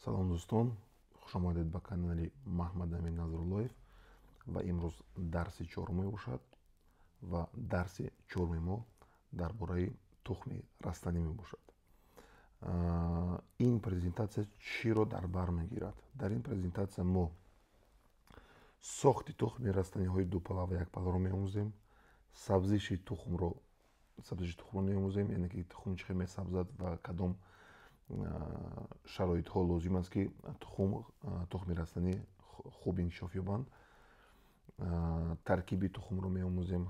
Салом дӯстон, хушомадед ба канали Маҳмадамин Назруллоев ва имрӯз дарси чорум мебошад ва дарси чоруми мо дар бораи тухми растанӣ мебошад. Ин презентатсия чиро дар бар мегирад? Дар ин презентатсия мо сохти тухми растаниҳои дупала ва якпаларо меомӯзем, сабзиши тухмро меомӯзем, яъне ки тухм чӣ хел месабзад ва кадом шароитҳо лозим аст, ки тухми растанӣ хуб инкишоф ёбанд. Таркиби тухмро меомӯзем,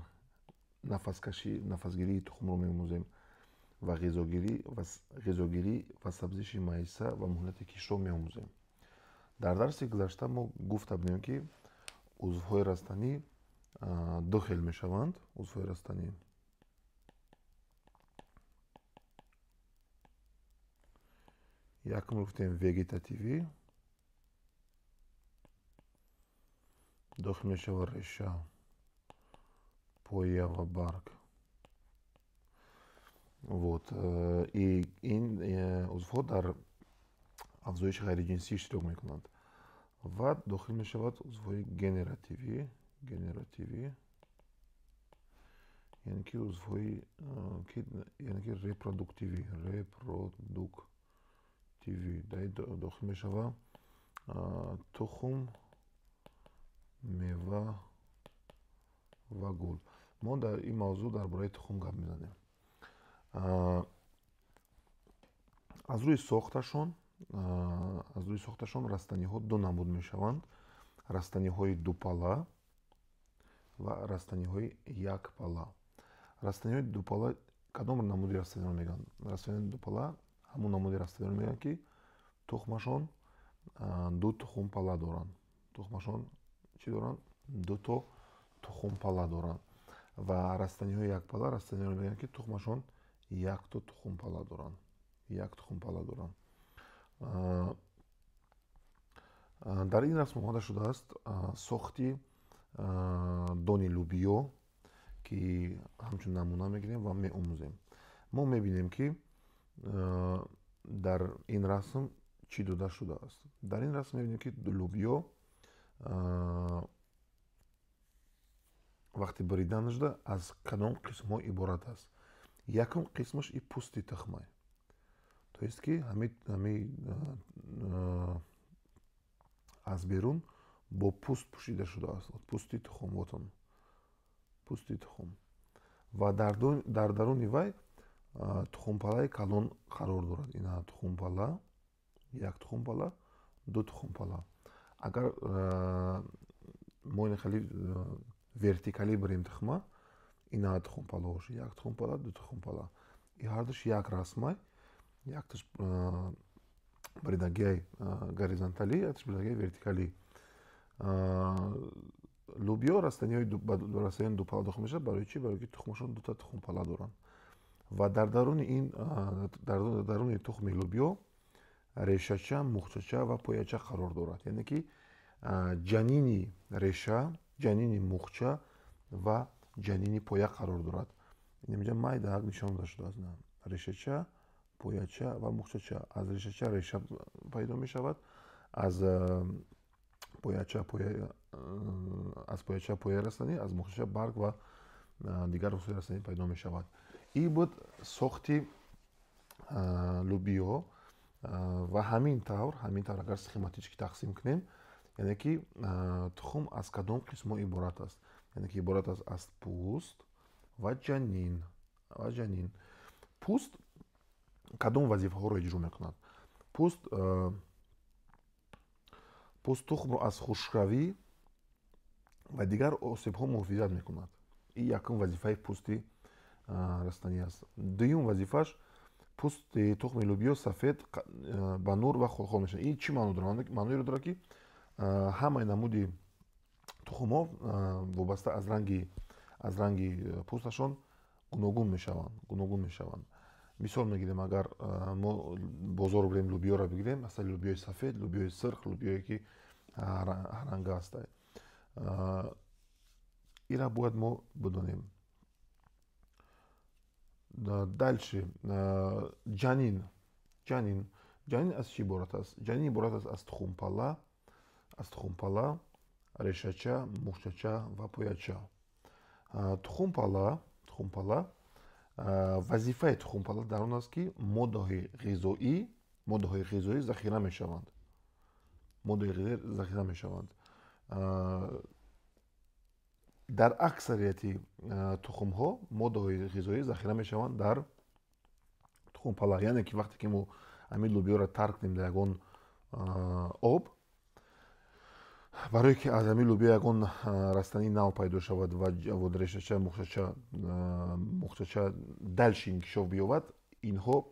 нафасгирии тухмро меомӯзем ва ғизогирӣ ва сабзиши майса ва муҳлати киштро меомӯзем. Дар дарси гузашта мо гуфта будем, ки узвҳои растанӣ ду хел мешаванд. Узвҳои растанӣ якум гуфтем вегетативӣ, дохил мешавад реша, поя ва барг. Вот. И ин узвҳо дар афзоиши ғайриҷинсӣ иштирок мекунанд. Ва дохил мешавад узвҳои генеративӣ, яъне ки узвҳои яъне ки репродуктивӣ, дохил мешавад тухм, мева ва гул. Мо дар ин мавзӯъ дар бораи тухм гап мезанем. Аз рӯи сохташон растаниҳо ду намуд мешаванд: растаниҳои дупала ва растаниҳои якпала. Растаниҳои дупала кадом намуди растаниро мегӯянд? Растаниҳои дупала ҳамон намуди растаниро мегӯянд, ки тухмашон ду тухмпала доранд. Тухмашон чӣ доранд? Дуто тухмпала доранд. Ва растаниҳои якпала растаниҳоро мегӯянд, ки тухмашон якто тухмпала доранд. Як тухмпала доранд. Дар ин расм омода шудааст сохти дони лубиё, ки ҳамчун намуна мегирем ва меомӯзем. Мо мебинем, ки дар ин расм чӣ дода шудааст. Дар ин расм мебинем, ки лубиё вақти буридан шуда аз кадом қисмҳо иборат аст. Якум қисмаш и пӯсти тухмай, то есть ки ҳами аз берун бо пӯст пӯшида шудааст. Пӯсти тухм, вотон, пӯсти тухм. Ва дар даруни вай тухмпалаи калон қарор дорад. Ина тухмпала, як тухмпала, ду тухмпала. Агар мо ин хеле вертикалӣ бирем тухма, ина тухмпалаҳош, як тухмпала, ду тухмпала. И ҳардуш як расмай, якташ бридагиай горизонталӣ, якташ бридагиай вертикалӣ. Лубиё растаниҳои дупала дохил мешавад. Барои чӣ? Барои ки тухмашон дута тухмпала доранд. Ва дар даруни ин дар даруни тухми лубиё решача, мухчача ва пояча қарор дорад. Яъне ки ҷанини реша, ҷанини мухча ва ҷанини поя қарор дорад. Инҷа майда ак нишон дода шудааст. Решача, пояча ва мухчача. Аз решача реша пайдо мешавад, аз пояча поя, аз пояча пояи растанӣ, аз мухчача барг ва дигар узвҳои растанӣ пайдо мешавад. Ин буд сохти лубиё. Ва ҳамин тавр агар схематически тақсим кунем, яъне ки тухм аз кадом қисмҳо иборат аст? Яъне ки иборат аст аз пӯст ва ҷанин. Пӯст кадом вазифаҳоро иҷро мекунад? Пӯст тухмро аз хушкравӣ ва дигар осебҳо муҳофизат мекунад. Ин якум вазифаи пӯсти растанӣ аст. Дуюм вазифааш пӯсти тухми лубиё сафед ба нур ва холхол мешавад. Ин чӣ маъно дорад? Маъноеро дорад, ки ҳамаи намуди тухмҳо вобаста аз ранги пӯсташон гуногун мешаванд. Мисол мегирем, агар мо бозор бирем, лубиёро бигирем, масалан лубиёи сафед, лубиёи сирх, лубиёе ки ҳарранга аст. Ира бояд мо бидонем. Дальше ҷанин. Ҷанин аз чӣ иборат аст? Ҷанин иборат аст аз тухмпала, решача, мухчача ва пояча. Тухмпала, вазифаи тухмпала дар он аст, ки моддаҳои ғизоӣ захира мешаванд. Моддаҳои ғизоӣ захира мешаванд. Дар аксарияти тухмҳо моддаҳои ғизоӣ захира мешаванд дар тухмпала. Яъне ки вақте ки мо ҳамин лӯбиёро тарк кунем дар ягон об, барое ки аз ҳамин лӯбиё ягон растании нав пайдо шавад ва решача, мухчача дальше инкишоф биёбад, инҳо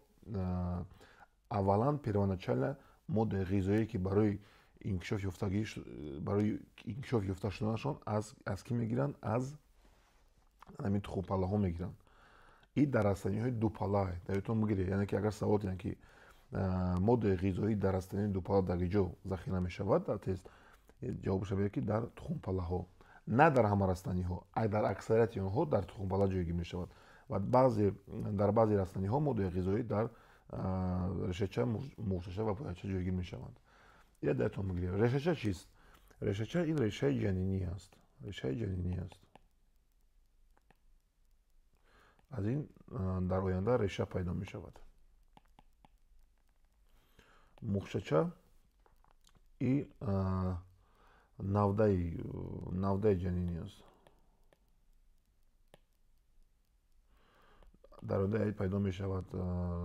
аввалан первоначально моддаи ғизоие, ки барои инкишоф ёфта шуданашон аз кӣ мегиранд? Аз ҳамин тухмпалаҳо мегиранд. И дар растаниҳои дупала дар ёдтон бигиред, яъне ки агар савол диҳанд, ки моддаи ғизоӣ дар растании дупала дар куҷо захира мешавад, дар тест ҷавобаша меояд, ки дар тухмпалаҳо. На дар ҳама растаниҳо, дар аксарияти онҳо дар тухмпала ҷойгир мешавад ва дар баъзе растаниҳо моддаи ғизоӣ дар решача, мухчача ва пояча ҷойгир мешаванд. Ира дар ёдтон бигиред. Решача чист? Решача ин решаи ҷанинӣ аст. Решаи ҷанинӣ аст. Аз ин дар оянда реша пайдо мешавад. Мухчача и навдаи ҷанинӣ аст. Дар оянда пайдо мешавад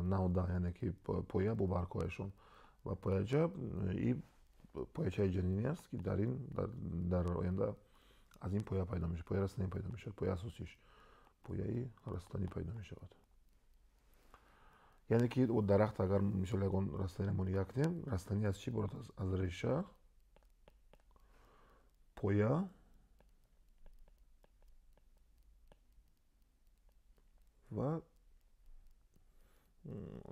навда, яъне ки поя бо баргҳояшон, ва пояча и поячаи ҷанинӣ аст, ки дар оянда аз ин поя пайдо мешавад, пояи растанӣ пайдо мешавад, пояи асосиш, пояи растанӣ пайдо мешавад. Яъне ки дарахт, агар мисол ягон растаниро мо нигоҳ кунем, растанӣ аз чӣ иборат аст? Аз реша, поя ва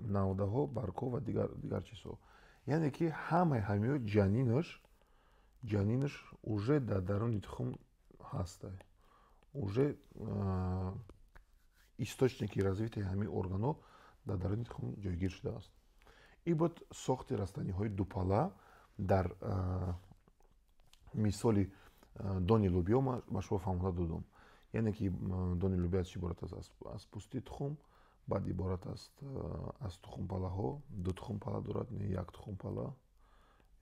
навдаҳо, баргҳо ва дигар чизҳо. Яъне ки ҳамаи ҳамиҳо ҷанинаш уже дар даруни тухм ҳаста. Уже источники развития ҳамин органҳо дар даруни тухм ҷойгир шудааст. Ин буд сохти растаниҳои дупала дар мисоли дони лӯбиё ба шумо фаҳмонда додам. Яъне ки дони лӯбиё аз чӣ иборат аст? Аз пӯсти тухм, баъд иборат аст аз тухмпалаҳо. Ду тухмпала дорад, не як тухмпала,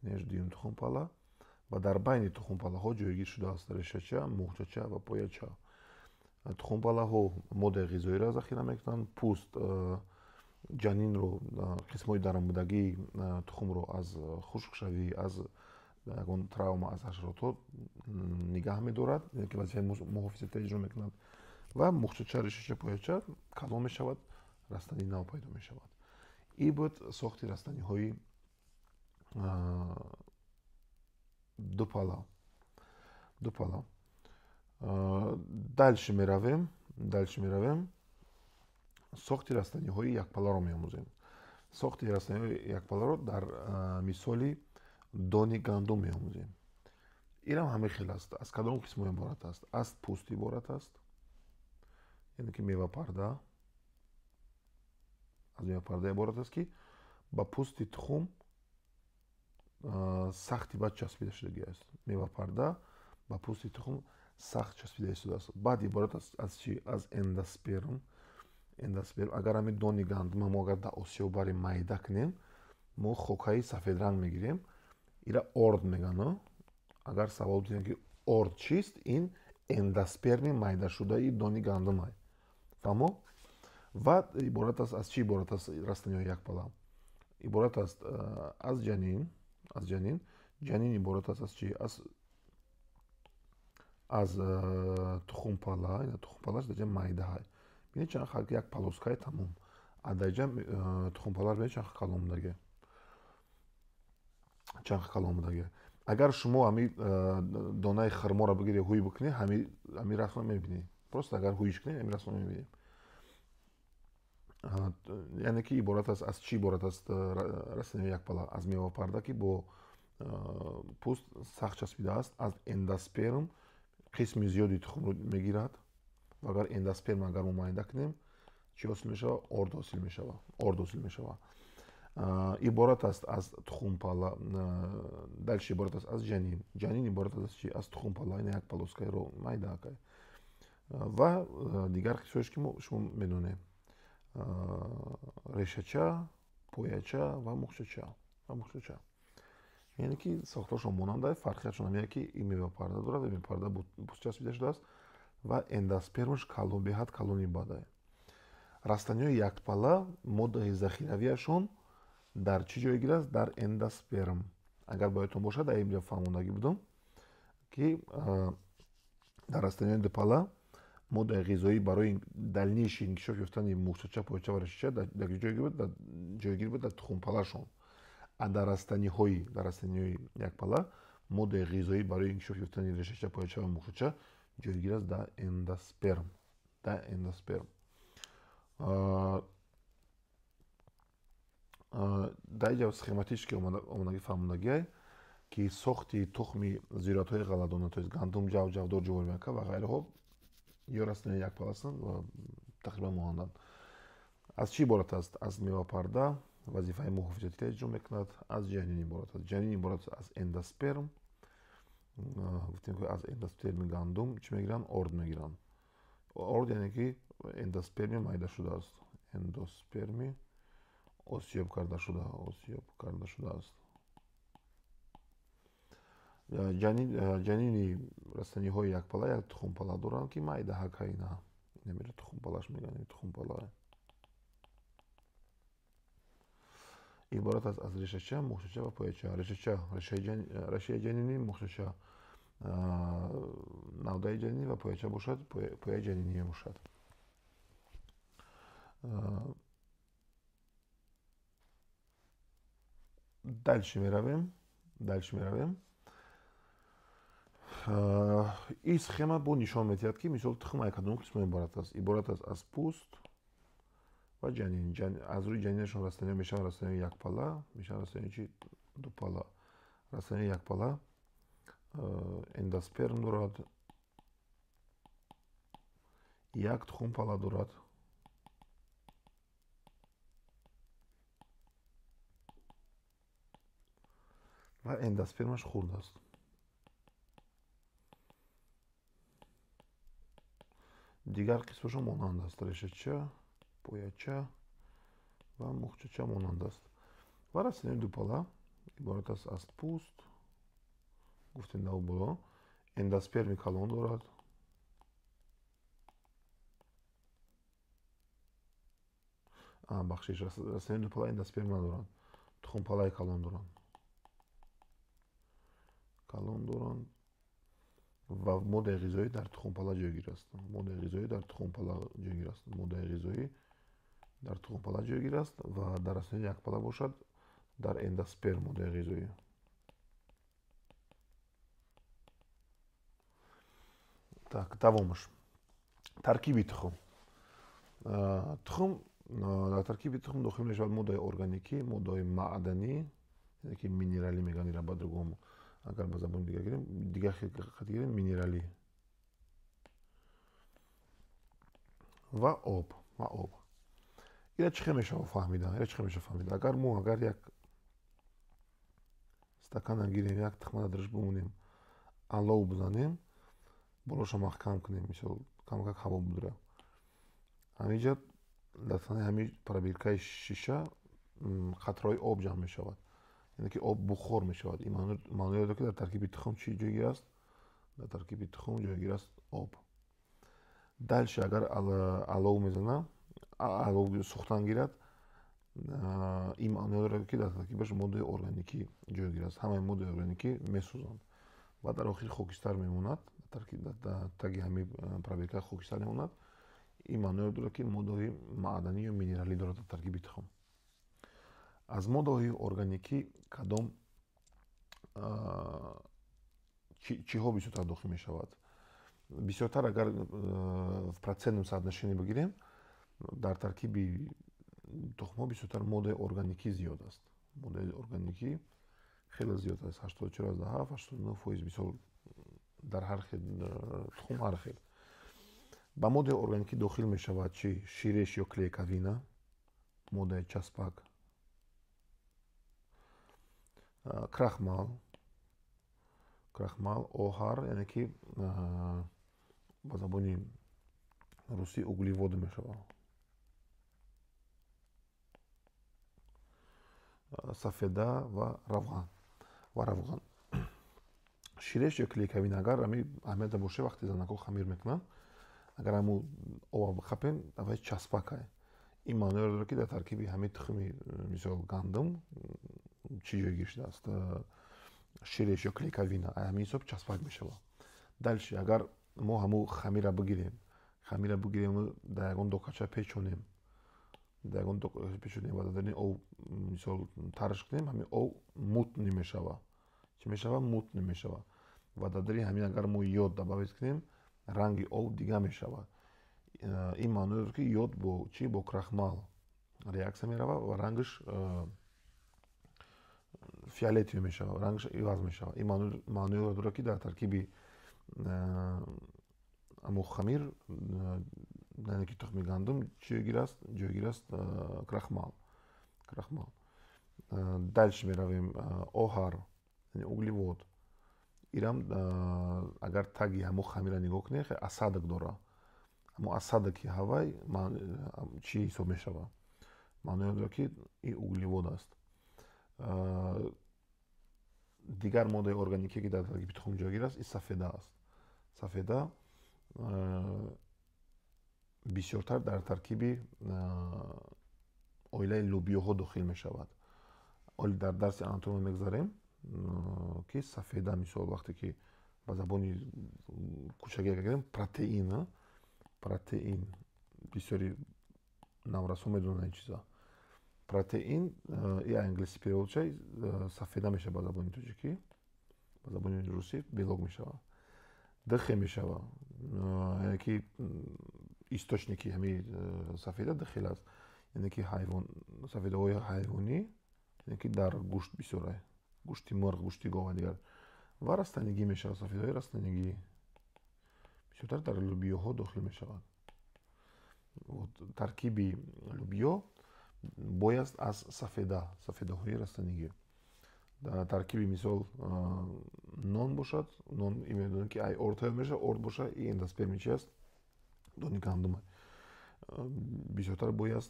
не дуюм тухмпала, ва дар байни тухмпалаҳо ҷойгир шудааст решача, мухчача ва пояча. Тухмпалаҳо моддаи ғизоиро захира мекунанд, пӯст ҷанинро, қисмҳои даромадагии тухмро аз хушкшавӣ, аз ягон травма, аз ҳашаротҳо нигаҳ медорад, яъне ки вазифаи муҳофизатиро иҷро мекунад, ва мухчача, решача, пояча калон мешавад, растании нав пайдо мешавад. Ин буд сохти растаниҳои дупала. Дальше меравем. Сохти растаниҳои якпаларо меомӯзем. Сохти растаниҳои якпаларо дар мисоли дони гандум меомӯзем. Инам ҳамин хел аст. Аз кадом қисмҳо иборат аст? Аз пӯст иборат аст, яъне ки мевапарда, аз мевапарда иборат аст, ки ба пӯсти тухм сахти бад часпида шудагӣ аст. Мевапарда ба пӯсти тухм сахт часпида истодааст. Баъд иборат аст аз чӣ? Аз эндосперм. Эндосперм, агар ҳамин дони гандума мо агар дар осиё бари майда кунем, мо хокаи сафедранг мегирем. Ира орд мегӯянд. Агар савол бидиҳем, ки орд чист, ин эндосперми майдашудаи дони гандума. Фаҳмо? Ва иборат аст аз чӣ иборат аст растаниҳои якпала? Иборат аст аз ҷанин, ҷанин иборат аст аз чӣ? Аз тухмпала, ина тухмпалаш дар ҷа майдаҳай. Бинед чанд хак як полоскаи тамом. А дар ҷа тухмпалаш бинед чанд калон будаге. Агар шумо ҳами донаи хурморо бигиред, ҳуй бикунед, ҳами расмро мебинед. Просто агар ҳуйш кунед, ҳами расмро мебинед. Яъне ки иборат аст аз чӣ иборат аст растаниҳои якпала? Аз мевапарда, ки бо пӯст сахт часпидааст, аз эндосперм қисми зиёди тухмро мегирад. Ва агар эндосперм агар мо майда кунем, чӣ ҳосил мешавад? Орд ҳосил мешавад. Иборат аст аз тухмпала, дальше иборат аст аз ҷанин. Ҷанин иборат аст аз чи? Аз тухмпала, ин як полоскаи майдаакай. Ва дигар қисмҳош ки шумо медонед. Решача, пояча ва мухчача. Ва мухчача. Яъне ки сохторшон монанда, фарқиятшон ҳам ки ин мевапарда дорад ва мевапарда пӯст часпида шудааст ва эндоспермаш калон, беҳад калони бадай. Растаниҳои якпала моддаи захиравиашон дар чӣ ҷойгир аст? Дар эндосперм. Агар ба ёдтон бошад, дар инҷо фаҳмондагӣ будам, ки дар растаниҳои дупала моддаи ғизоӣ барои дальнейший инкишоф ёфтани мухчача, пояча ва решача дар ҷойгир буд дар тухмпалашон. А дар растаниҳои якпала моддаи ғизоӣ барои инкишоф ёфтани решача, пояча ва мухчача ҷойгир аст дар эндосперм. Дар эндосперм. Дар инҷа схематически омадагӣ фаҳмондагиай, ки сохти тухми зироатҳои ғалладона, то есть гандум, ҷав, ҷавдор, ҷуворимакка ва ғайраҳо ё растаниҳои якпала ҳастанд ва тақрибан монанданд. Аз чӣ иборат аст? Аз мевапарда вазифаи муҳофизатиро иҷро мекунад, аз ҷанин иборат аст. Ҷанин иборат аст аз эндосперм. Гуфтем ки аз эндосперми гандум чӣ мегиранд? Орд мегиранд. Орд яъне ки эндосперми майда шудааст. Эндосперми осиёб карда шудааст. Ҷанини растаниҳои якпала як тухмпала доранд, ки майда ҳакайна. Инамира тухмпалаш мегӯянд, тухмпала. Иборат аст аз решача, мухчача ва пояча. Решача, решаи ҷанинӣ, мухчача навдаи ҷанинӣ ва пояча бошад, пояи ҷанинӣ мебошад. Дальше меравем. Дальше меравем. Ин схема бо нишон медиҳад, ки мисол тухм аз кадом қисмҳо иборат аст. Иборат аст аз пӯст ва ҷанин. Аз рӯи ҷанинашон растаниҳо мешаванд растаниҳои якпала, мешаванд растаниҳои чи? Дупала. Растаниҳои якпала эндосперм дорад, як тухмпала дорад. Ва эндоспермаш хурд аст. Дигар қисмашон монанд аст. Решача, пояча ва мухчача монанд аст. Ва растаниҳои дупала иборат аст аз пӯст, гуфтем нав боло, эндосперми калон дорад. Бахшиш, растаниҳои дупала эндосперм надоранд, тухмпалаи калон доранд. Калон доранд ва моддаи ғизоӣ дар тухмпала ҷойгир аст. Моддаи ғизоӣ дар тухмпала ҷойгир аст. Моддаи ғизоӣ дар тухмпала ҷойгир аст ва дар растаниҳои якпала бошад дар эндосперм моддаи ғизоӣ. Так, давомаш. Таркиби тухм. Тухм дар таркиби тухм дохил мешавад моддаи органикӣ, моддаи маъданӣ, яъне ки минералӣ мегӯянд ира ба-другому. Агар ба забони дигар гирем, дигар хат гирем, минералӣ ва об, ва об. Ира чӣ хел мешавад фаҳмида? Ира чӣ хел мешавад фаҳмида? Агар мо агар як стакана гирем, як тухма дараш бимонем, алов бизанем, болоша маҳкам кунем, мисол камакак ҳаво будра. Ҳаминҷа дар танаи ҳамин пробиркаи шиша қатраҳои об ҷамъ мешавад. Яъне ки об бухор мешавад. Ин маъное дорад, ки дар таркиби тухм чӣ ҷойгир аст? Дар таркиби тухм ҷойгир аст об. Дальше агар алов мезанам, алов сӯхтан гирад, ин маъное дорад, ки дар таркибаш моддаи органикӣ ҷойгир аст. Ҳамаи моддаи органикӣ месӯзанд ва дар охир хокистар мемонад. Дар таги ҳамин пробирка хокистар мемонад. Ин маъное дорад, ки моддаҳои маъданӣ ё минералӣ дорад дар таркиби тухм. Аз моддаҳои органикӣ кадом чиҳо бисёртар дохил мешавад? Бисёртар агар в процентном соотношении бигирем, дар таркиби тухмҳо бисёртар моддаи органикӣ зиёд аст. Моддаи органикӣ хеле зиёд аст, 84,7, 89% мисол дар ҳар хел тухм ҳар хел. Ба моддаи органикӣ дохил мешавад чи? Ширеш ё клейковина, моддаи часпак, Крахмал, крахмал, оҳар, яъне ки ба забони русӣ углевод мешавад. Сафеда ва равған. Ва равған. Ширеш ё клейковина, агар ами аҳамията боша, вақте занакҳо хамир мекунанд, агар ҳамун оба бихапем, давай часпакай. Ин маъноеро дорад, ки дар таркиби ҳамин тухми, мисол, гандум чӣ ҷойгир шудааст? Ширеш ё клейковина, ҳамин ҳисоб часпак мешавад. Дальше, агар мо ҳамун хамира бигирем, хамира бигирему дар ягон докача печонем, дар ягон докача печонем ва дар даруни об, мисол, тарш кунем, ҳамин об мутный мешавад. Чӣ мешавад? Мутный мешавад. Ва дар дари ҳамин агар мо йод добавить кунем, ранги об дига мешавад. Ин маъно дорад, ки йод бо чӣ? Бо крахмал реаксия меравад ва рангаш фиолетовый мешавад, рангаш иваз мешавад. Ин маъноеро дорад, ки дар таркиби ҳамун хамир, яъне ки тухми гандум, чӣ ҷойгир аст? Ҷойгир аст крахмал. Крахмал. Дальше меравем. Оҳар, яъне углевод. Ирам агар таги ҳамун хамира нигоҳ кунем, хеле осадок дорад. Ҳамун осадоки ҳавай чӣ ҳисоб мешавад? Маънои дорад, ки ин углевод аст. Дигар моддаи органикие, ки дар таркиби тухм ҷойгир аст, ин сафеда аст. Сафеда бисёртар дар таркиби оилаи лӯбиёҳо дохил мешавад. Оли дар дарси анатомия мегзарем, ки сафеда, мисол, вақте ки ба забони кӯчагӣ агар гирем, протеин, протеин, бисёри наврасҳо медонанд ин чиза. Протеин и англиси перевод шай сафеда мешавад ба забони тоҷикӣ, ба забони русӣ белок мешавад. Дихе мешавад, яъне ки источники ҳамин сафеда дихел аст, яъне ки ҳайвон, сафедаҳои ҳайвонӣ, яъне ки дар гӯшт бисёр, гӯшти мурғ, гӯшти гов ва дигар. Ва растанигӣ мешавад, сафедаҳои растанигӣ бисёртар дар лӯбиёҳо дохил мешавад. Таркиби лӯбиё бояд аз сафеда, сафедаҳои растанигӣ. Дар таркиби, мисол, нон бошад, нон медонем, ки ай орд тайёр мешавад, орд бошад, и эндосперми чи аст? Дони гандум. Бисёртар бояд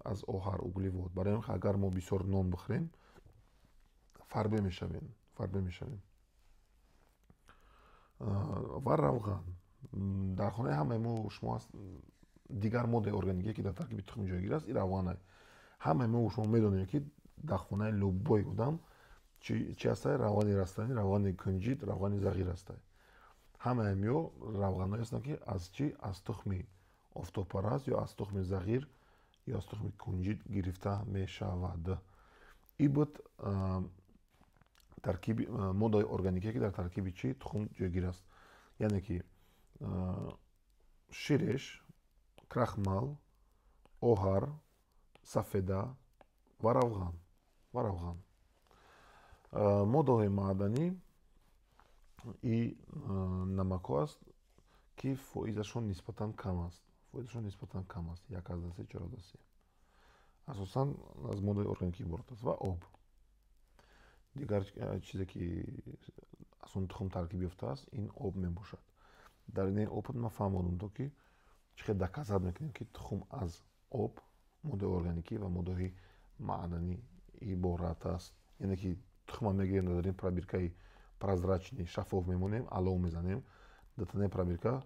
аз оҳар, углевод. Барои ҳамин агар мо бисёр нон бихӯрем, фарбе мешавем, фарбе мешавем. Ва равған. Дар хонаи ҳамаи мо шумо аст дигар моддаи органикие, ки дар таркиби тухм ҷойгир аст, ин равған. Ҳамаи мо шумо медонем, ки дар хонаи любой одам чӣ ҳастай? Равғани растанӣ, равғани кунҷид, равғани зағир ҳастай. Ҳамаи ҳамиҳо равғанҳое ҳастанд, ки аз чӣ? Аз тухми офтобпараст ё аз тухми зағир ё аз тухми кунҷид гирифта мешавад. Ин буд таркиби моддаи органикие, ки дар таркиби чӣ? Тухм ҷойгир аст. Яъне ки ширеш, крахмал, оҳар, сафеда ва равған. Ва равған. Моддаҳои маъданӣ и намакҳо аст, ки фоизашон нисбатан кам аст. Фоизашон нисбатан кам аст. 1,3, 4,3. Асосан аз моддаи органикӣ иборат аст ва об. Дигар чизе, ки аз он тухм таркиб ёфтааст, ин об мебошад. Дар ин опыт ман фаҳмодам то ки чӣ хел доказать мекунем, ки тухм аз об, моддаи органикӣ ва моддаҳои маъданӣ иборат аст. Яъне ки тухма мегирем, дар ин пробиркаи прозрачный, шаффоф мемонем, алов мезанем, дар танаи пробирка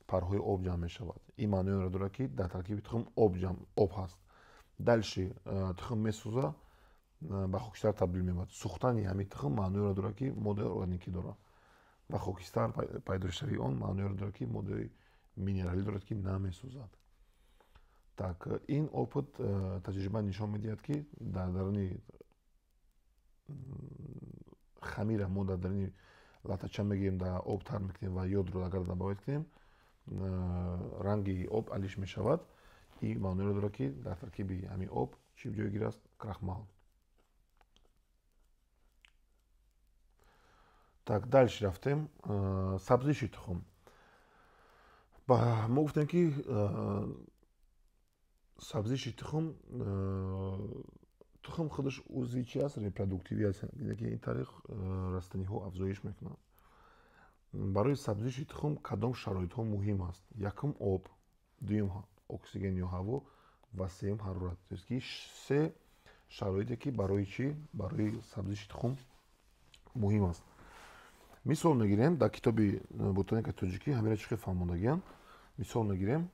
парҳои об ҷамъ мешавад. Ин маъноеро дорад, ки дар таркиби тухм об ҷамъ, об ҳаст. Дальше тухм месӯза, ба хокистар табдил меёбад. Сӯхтани ҳамин тухм маъноеро дорад, ки моддаи органикӣ дорад. Ва хокистар пайдошавии он маъноеро дорад, ки моддаи минералӣ дорад, ки намесӯзад. Так, ин опыт, таҷриба нишон медиҳад, ки дар даруни хамира мо дар даруни латача мегирем, дар об тар мекунем ва йодро агар добавить кунем, ранги об алиш мешавад. Ин маъноеро дорад, ки дар таркиби ҳамин об чӣ ҷойгир аст? Крахмал. Так, дальше рафтем. Сабзиши тухм. Мо гуфтем, ки сабзиши тухм Тухм худаш узви чи аст? Репродуктивӣ аст, ки ин тариқ растаниҳо афзоиш мекунанд. Барои сабзиши тухм кадом шароитҳо муҳим аст? Якум об, дуюм оксиген ё ҳаво ва сеюм ҳарорат. То есть ки се шароите ки барои чӣ? Барои сабзиши тухм муҳим аст. Мисол мегирем, дар китоби ботаникаи тоҷикӣ ҳамира чӣ хел фаҳмондагианд. Мисол мегирем,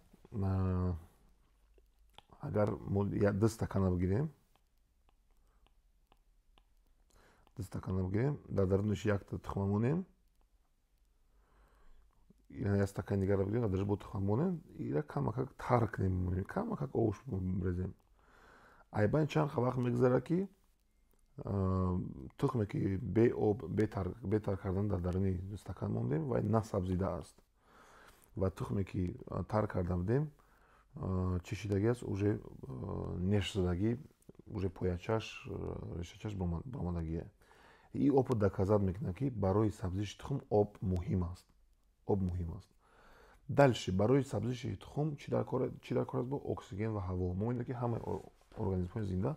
агар мо ду стакана бигирем, дар дарунаш якта тухма монем, як стакани дигарро бигирем, дар дарунаш бо тухма монем, ира камакак тар кунем, мемонем, камакак овш резем. Айбайн чанд вақт мегузарад, ки тухме ки бе об, бетар кардан дар даруни стакан мондем, вай насабзида аст. Ва тухме ки тар карда будем, чишидагӣ аст, уже нешзадагӣ, уже поячаш, решачаш баромадагие. И опыт доказать мекунад, ки барои сабзиши тухм об муҳим аст. Об муҳим аст. Дальше барои сабзиши тухм чӣ дар кор аст? Бо оксиген ва ҳаво. Мо медонем, ки ҳамаи организмҳои зинда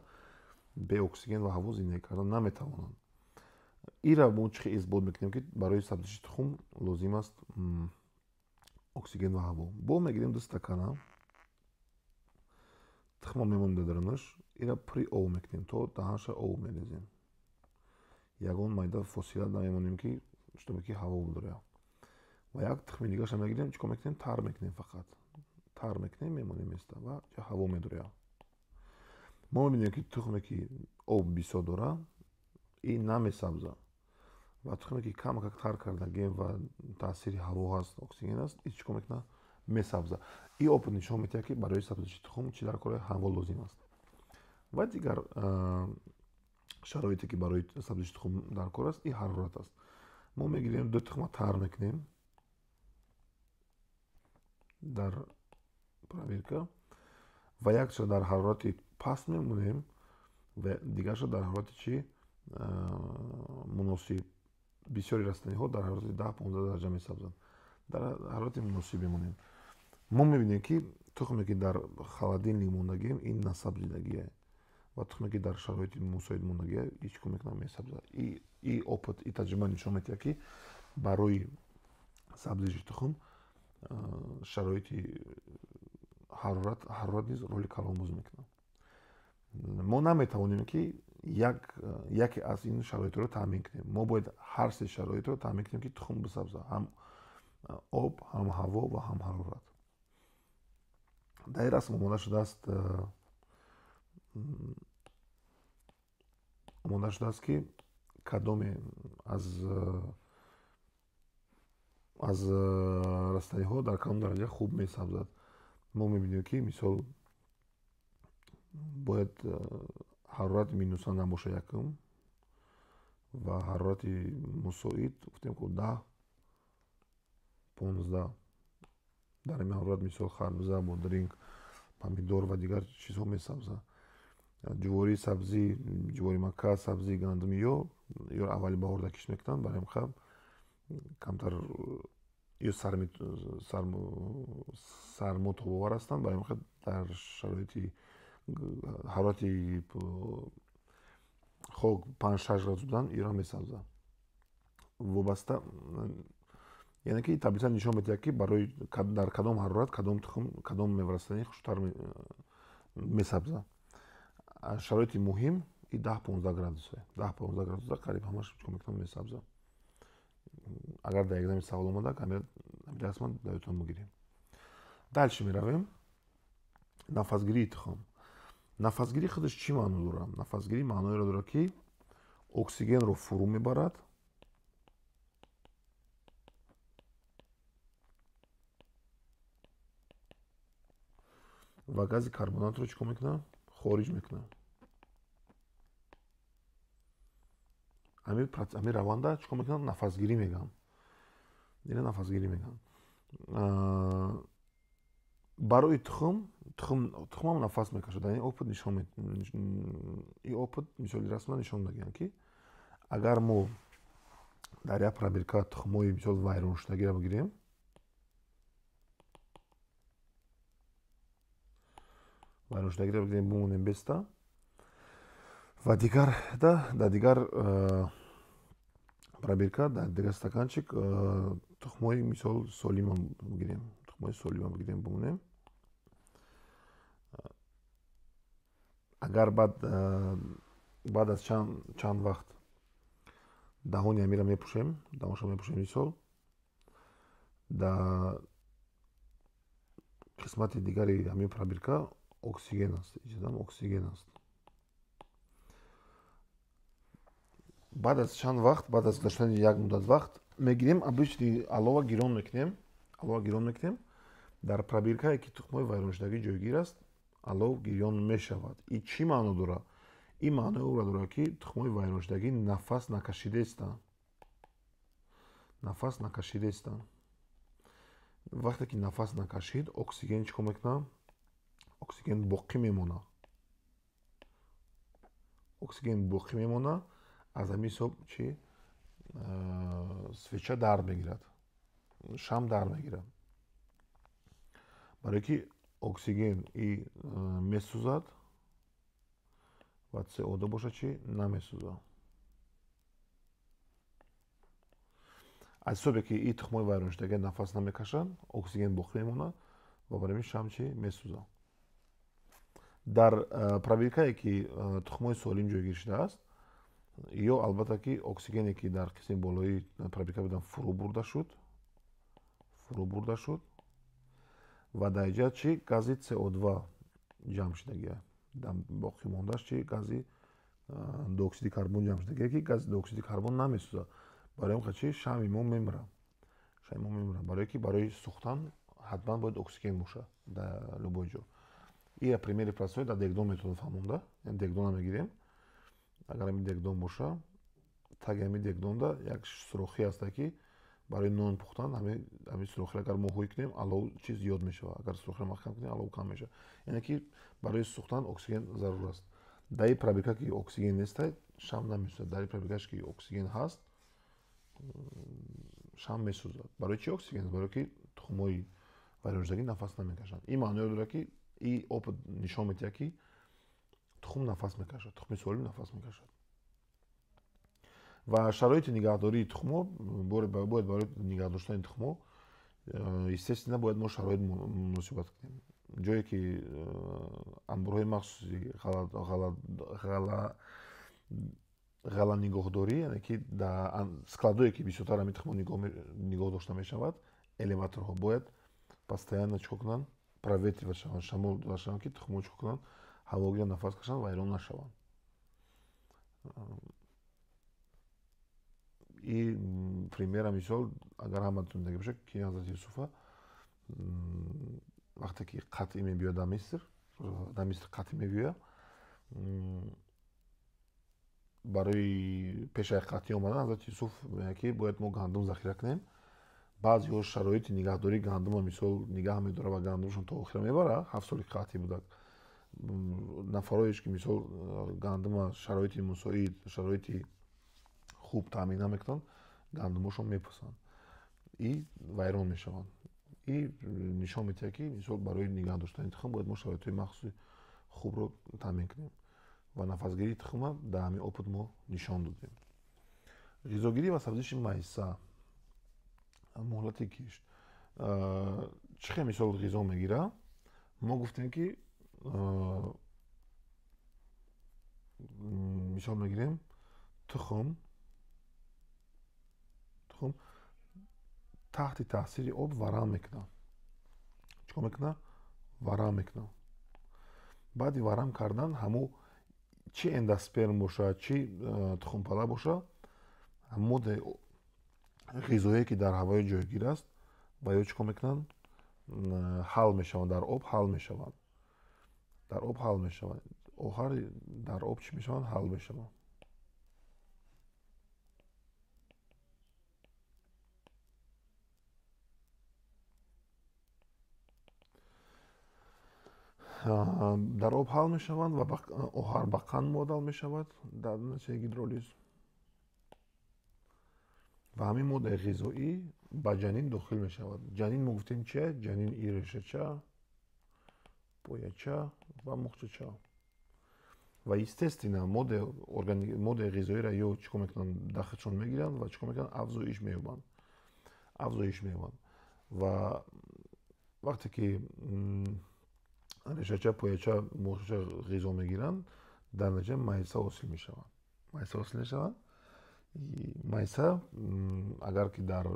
бе оксиген ва ҳаво зиндагӣ кардан наметавонанд. Ира мо чӣ хел исбот мекунем, ки барои сабзиши тухм лозим аст оксиген ва ҳаво? Бо мегирем ду стакана, тухма мемонем дар дарунаш, ира пури об мекунем, то даҳанша об мерезем. Ягон майда фосила намемонем, ки чтобы ки ҳаво будоря. Ва як тухми дигарша мегирем, чӣ кор мекунем? Тар мекунем фақат. Тар мекунем, мемонем места ва ҳаво медоря. Мо мебинем, ки тухме ки об бисёр дора, ин намесабза. Ва тухме ки камакак тар кардагем ва таъсири ҳаво ҳаст, оксиген аст, ин чӣ кор мекунад? Месабза. Ин опыт нишон медиҳад, ки барои сабзиши тухм чӣ дар кор ҳаво лозим аст. Ва дигар шароите ки барои сабзиши тухм дар кор аст, ин ҳарорат аст. Мо мегирем ду тухма тар мекунем дар проверка ва якша дар ҳарорати паст мемонем ва дигарша дар ҳарорати чӣ муносиб. Бисёри растаниҳо дар ҳарорати 10-15 дараҷа месабзанд. Дар ҳарорати муносиб мемонем. Мо мебинем, ки тухме ки дар холодильник мондагием, ин насабзидагие. Ва тухме ки дар шароити мусоид мондагие, ин чӣ кор мекунад? Месабзад. И опыт, и таҷриба нишон медиҳад, ки барои сабзиши тухм шароити ҳарорат низ роли калон бозӣ мекунад. Мо наметавонем, ки яке аз ин шароитро таъмин кунем. Мо бояд ҳар се шароитро таъмин кунем, ки тухм бисабзад, ҳам об, ҳам ҳаво ва ҳам ҳарорат. Дар ин расм омода шудааст, ки кадоме аз растаниҳо дар кадом дараҷа хуб месабзад. Мо мебинем, ки мисол бояд ҳарорати минуса набошад якум ва ҳарорати мусоид гуфтем, ки 10-15. Дар ин ҳарорат мисол харбуза, бодринг, помидор ва дигар чизҳо месабзад. Ҷувории сабзӣ, ҷувори мака, сабзии гандумӣ ё аввали баҳор дар кишт мекунанд, барои ҳам камтар ё сармо тобовар ҳастанд, барои ҳам дар шароити ҳарорати хок 5-6 градус будан иро месабзад. Вобаста, яъне ки таблица нишон медиҳад, ки барои дар кадом ҳарорат кадом тухм, кадом меварастанӣ хуштар месабзад. Шароити муҳим и 10-15 градусе. 10-15 градуса қариб ҳамаш чикор мекунад? Месабзад. Агар дар экзамен савол омада, ҳамин расман даётон бигирем. Дальше меравем. Нафасгирии тухм. Нафасгирӣ худаш чӣ маъно дорад? Нафасгирӣ маъноеро дорад, ки оксигенро фурӯ мебарад ва гази карбонатро чӣ кор мекунад? Хориҷ мекунад. Ҳамин раванда чӣ кор мекунад? Нафасгирӣ мегӯянд. Ина нафасгирӣ мегӯянд. Барои тухм, тухмам нафас мекашад. Ин опыт нишон ин опыт мисоли расман нишон медиҳанд, ки агар мо дар як пробирка тухмҳои мисол вайроншудагиро бигирем, бимонем беста, Ва дигар дар дигар пробирка, дар дигар стаканчик тухмҳои мисол солима бигирем, тухмҳои солима бигирем, бимонем. Агар баъд аз чанд вақт даҳони амира мепӯшем, даҳоншо мепӯшем, мисол дар қисмати дигари ҳамин пробирка оксиген аст, иҷодам оксиген аст. Баъд аз чанд вақт, баъд аз гузаштани як муддат вақт мегирем обычный алова гирон мекунем, алова гирон мекунем. Дар пробиркае ки тухмҳои вайроншудагӣ ҷойгир аст, алов гирён мешавад. И чӣ маъно дорад? Ин маънои онро дорад, ки тухмҳои вайроншудагӣ нафас накашидаистанд, нафас накашидаистанд. Вақте ки нафас накашид, оксиген чӣ кор мекунад? Оксиген боқӣ мемонад, оксиген боқӣ мемонад. Аз ҳамин ҳисоб чи свеча дард мегирад, шам дард мегирад, барое ки оксиген и месӯзад ва CO2 бошад чи намесӯзад. Аз ҳисобе ки и тухмҳои вайроншудагӣ нафас намекашанд, оксиген боқӣ мемонад ва барои ҳамин шам чи месӯзад. Дар пробиркае ки тухмҳои солим ҷойгир шудааст, ё албатта ки оксигене ки дар қисми болои пробирка будан фурӯ бурда шуд, фурӯ бурда шуд ва дар инҷа чи гази CO2 ҷамъ шудагия, дар боқӣ мондааш чи гази диоксиди карбон ҷамъ шудагия, ки гази диоксиди карбон намесӯзад. Барои ҳамин чи шамъи мо мемирад, шамъи мо мемирад, барое ки барои сӯхтан ҳатман бояд оксиген бошад дар любой ҷо. Ия примери простой дар дегдон метавонем фаҳмонда, яъне дегдона мегирем. Агар ҳамин дегдон боша, таги ҳамин дегдонда як сурохӣ ҳаста, ки барои нон пухтан ҳамин сурохиро агар мо ҳӯй кунем, алов чи зиёд мешавад, агар сурохиро маҳкам кунем, алов кам мешавад. Яъне ки барои сӯхтан оксиген зарур аст. Дар ин пробирка ки оксиген нест, шам намесӯзад. Дар ин пробиркаш ки оксиген ҳаст, шам месӯзад. Барои чи оксиген? Барое ки тухмҳои вайроншудагӣ нафас намекашанд. Ин маъноро дорад, ки ин опыт нишон медиҳад, ки тухм нафас мекашад, тухми солим нафас мекашад. Ва шароити нигаҳдории тухмҳо бояд барои нигаҳ доштани тухмҳо, естественно, бояд мо шароит муносибат кунем. Ҷое ки анборҳои махсуси ғаланигоҳдорӣ, яъне ки дар складое ки бисёртар ҳамин тухмҳо нигоҳ дошта мешавад, элеваторҳо бояд постоянно чӣ кор кунанд? Проветривать шаванд, шамол шаванд, ки тухмҳо чӣ кор кунанд? Ҳаво гиранд, нафас кашанд, вайрон нашаванд. И примера мисол, агар ҳаматон дида бошад, ки ҳазрати Юсуфа вақте ки қатъӣ мебиёд дар Миср, дар Миср қатъӣ мебиёяд, барои пешаи қатъӣ омадан ҳазрати Юсуф мегӯяд, ки бояд мо гандум захира кунем. Баъзеҳо шароити нигаҳдории гандума мисол нигаҳ медорад ва гандумашон то охира мебарад, 7 соли қатъӣ будак. Нафароеш ки мисол гандума шароити мусоид, шароити хуб таъмин намекунанд, гандумошон мепӯсанд и вайрон мешаванд. И нишон медиҳад, ки мисол барои нигаҳ доштани тухм бояд мо шароитҳои махсуси хубро таъмин кунем ва нафасгирии тухма дар ҳамин опыт мо нишон додем. Ғизогирӣ ва сабзиши майса, муҳлати кишт. Чӣ хел мисол ғизо мегирад? Мо гуфтем, ки мисол мегирем тухм таҳти таъсири об варам мекунад. Чӣ кор мекунад? Варам мекунад. Баъди варам кардан ҳамун чи эндосперм бошад, чи тухмпала бошад, моддаи ғизое ки дар ҳавои ҷойгир аст, ва ё чӣ кор мекунанд? Ҳал мешаванд, дар об ҳал мешаванд. Дар об ҳал мешаванд. Оҳар дар об чӣ мешаванд? Ҳал мешаванд. Дар об ҳал мешаванд ва оҳар ба қанд мубаддал мешавад дар натиҷаи гидролиз. Ва ҳамин моддаи ғизоӣ ба ҷанин дохил мешавад. Ҷанин мо гуфтем чия? Ҷанин и решача, пояча ва мухчача. Ва естественно моддаи ғизоиро ё чӣ кор мекунанд, дар худшон мегиранд ва чӣ кор мекунанд, афзоиш меёбанд. Афзоиш меёбанд. Ва вақте ки решача, пояча, мӯшача ғизо мегиранд, дар натиҷа майса ҳосил мешаванд. Майса ҳосил мешаванд. Майса агар ки дар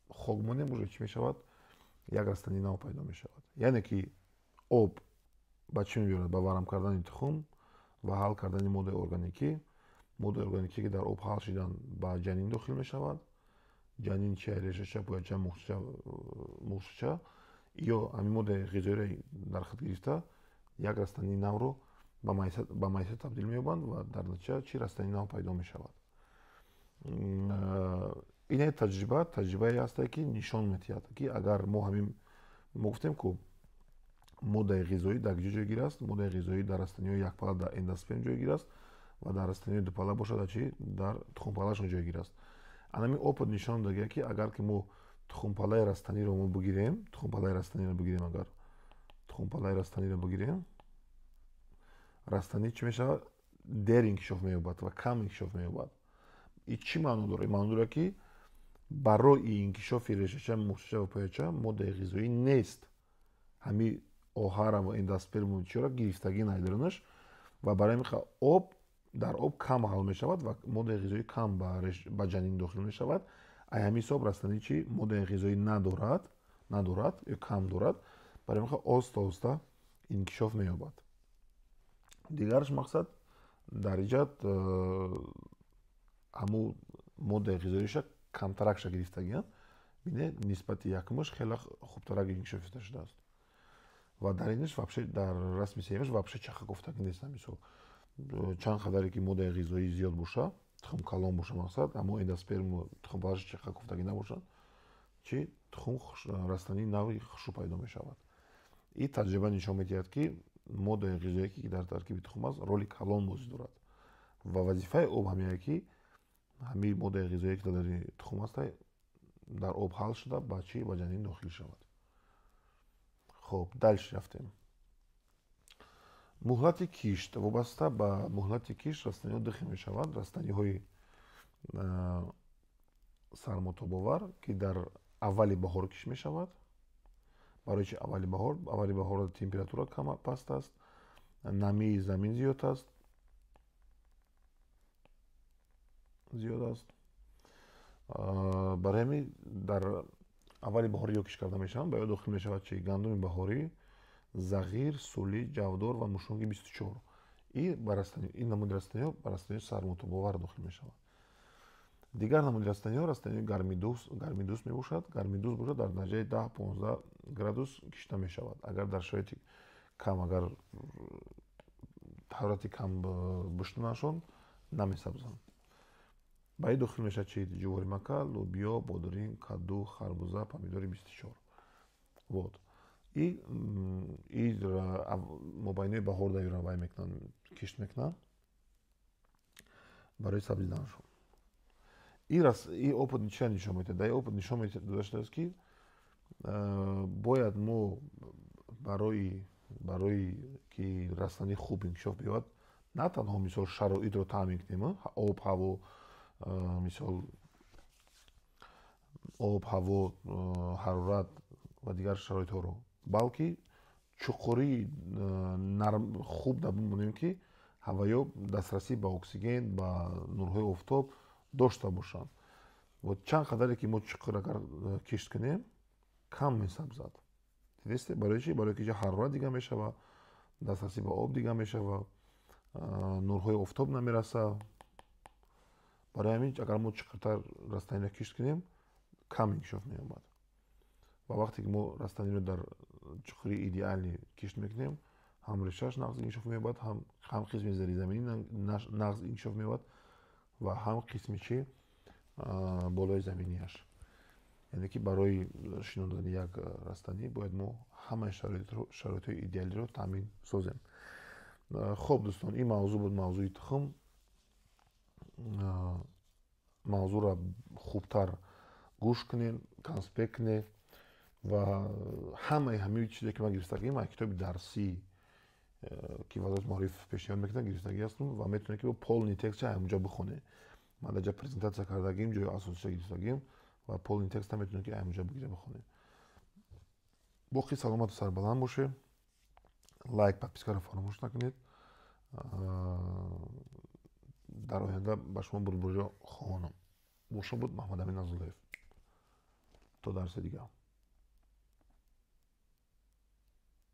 хок монем, уже чӣ мешавад? Як растании нав пайдо мешавад. Яъне ки об ба чӣ мебиёрад? Ба варам кардани тухм ва ҳал кардани моддаи органикӣ. Моддаи органикӣ, ки дар об ҳал шидан, ба ҷанин дохил мешавад. Ҷанин чи? Решача, пояча, мӯшача ё ҳамин моддаи ғизоиро дар худ гирифта, як растании навро ба майса табдил меёбанд ва дар натиҷа чӣ растании нав пайдо мешавад. Ин як таҷрибае ҳастае, ки нишон медиҳад, ки агар мо ҳамин мо гуфтем, ку моддаи ғизоӣ дар куҷо ҷойгир аст? Моддаи ғизоӣ дар растаниҳои якпала дар эндосперм ҷойгир аст ва дар растаниҳои дупала бошад, дар чӣ? Дар тухмпалашон ҷойгир аст. Анами опыт нишон додагия, ки агар ки мо тухмпалаи растаниро мо бигирем, тухмпалаи растаниро бигирем, агар тухмпалаи растаниро бигирем, растанӣ чӣ мешавад? Дер инкишоф меёбад ва кам инкишоф меёбад. И чӣ маъно дорад? Маъно дорад, ки барои инкишофи решача, мӯшача ва пояча моддаи ғизоӣ нест. Ҳами оҳара ва эндосперму чиро гирифтагӣ найдаронаш ва барои ҳамин об дар об кам ҳал мешавад ва моддаи ғизоӣ кам ба ҷанин дохил мешавад. Ай ҳамин ҳисоб растанӣ чӣ моддаи ғизоӣ надорад ё кам дорад, барои ҳамин оста оста инкишоф меёбад. Дигараш мақсад дар иҷад ҳамун моддаи ғизоиша камтаракша гирифтагианд. Бине, нисбати якумаш хеле хубтарак инкишоф ёфта шудааст. Ва дар инаш вообще, дар расми сеюмаш вообще чаха гуфтагӣ нест. Мисол, чанд қадаре ки моддаи ғизоӣ зиёд боша, тухм калон боша, мақсад аммо эндосперму тухмпалаша чаха гуфтагӣ набошад, чи тухм растании нави хушрӯ пайдо мешавад. Ин таҷриба нишон медиҳад, ки моддаи ғизоие, ки дар таркиби тухм аст, роли калон бозӣ дорад ва вазифаи об ҳамяе, ки ҳамин моддаи ғизоие, ки дар тухм аст, дар об ҳал шуда, ба чӣ, ба ҷанин дохил шавад. Хоб, дальше рафтем. Муҳлати кишт. Вобаста ба муҳлати кишт растаниҳо ду хел мешаванд. Растаниҳои сармотобовар, ки дар аввали баҳор кишт мешавад. Барои чи аввали баҳор? Аввали баҳор температура кам паст аст, намии замин зиёд аст. Барои ҳамин дар аввали баҳор ё кишт карда мешаванд. Ба ё дохил мешавад чи? Гандуми баҳорӣ, зағир, сулӣ, ҷавдор ва мушунги 24. Ин намуди растаниҳо ба растаниҳои сармотобовар дохил мешаванд. Дигар намуди растаниҳо растаниҳои гармидӯст мебошад. Гармидӯст бошад, дар дараҷаи 10-15 градус кишта мешавад. Агар дар шароити кам, агар ҳарорати кам бишнонашон, намесабзанд. Ба ин дохил мешавад чи? Ҷуворимака, лӯбиё, бодиринг, каду, харбуза, помидори 24. Вот. И мобайнои баҳор даёра вай мекунанд, кишт мекунанд барои сабзиданашон. И опыт чия нишон медиҳад? Дар ин опыт нишон дода шудааст, ки бояд мо барои ки растанӣ хуб инкишоф биёбад, на танҳо мисол шароитро таъмин кунем, об, ҳаво, мисол об, ҳаво, ҳарорат ва дигар шароитҳоро, балки чуқурии нарм хуб бимонем, ки ҳаваё дастрасӣ ба оксиген, ба нурҳои офтоб дошта бошанд. Ва чанд қадаре ки мо чуқур агар кишт кунем, кам месабзад. Дидесте? Барои чи? Барои ки ҳарорат дига мешава, дастрасӣ ба об дига мешава, нурҳои офтоб намераса. Барои ҳамин агар мо чуқуртар растаниро кишт кунем, кам инкишоф меёбад. Ва вақте ки мо растаниро дар чуқурии идеалӣ кишт мекунем, ҳам решааш нағз инкишоф меёбад, ҳам қисми зеризаминӣ нағз инкишоф меёбад ва ҳам қисми чи болои заминиаш. Яъне ки барои шинондани як растанӣ бояд мо ҳамаи шароитҳои идеалиро таъмин созем. Хоб дӯстон, ин мавзӯъ буд мавзӯи тухм. Мавзӯъро хубтар гӯш кунед, конспект кунед ва ҳамаи ҳамин чизе, ки ман гирифтагим, аз китоби дарсии ки Вазорати маориф пешниҳод мекунад, гирифтагӣ ҳастам ва метавонед, ки бо полный текстша ҳамонҷо бихонед. Ман дар ҷа презентатсия кардагим, ҷои асосиша гирифтагим ва полный текста метавонед, ки ҳамонҷо бигира, бихонед. Боқӣ саломату сарбаланд бошед. Лайк, подпискаро фаромӯш накунед. Дар оянда ба шумо бурдбориро хоҳонам. Бо шумо буд Маҳмадамин Назуллоев. То дарси дигар.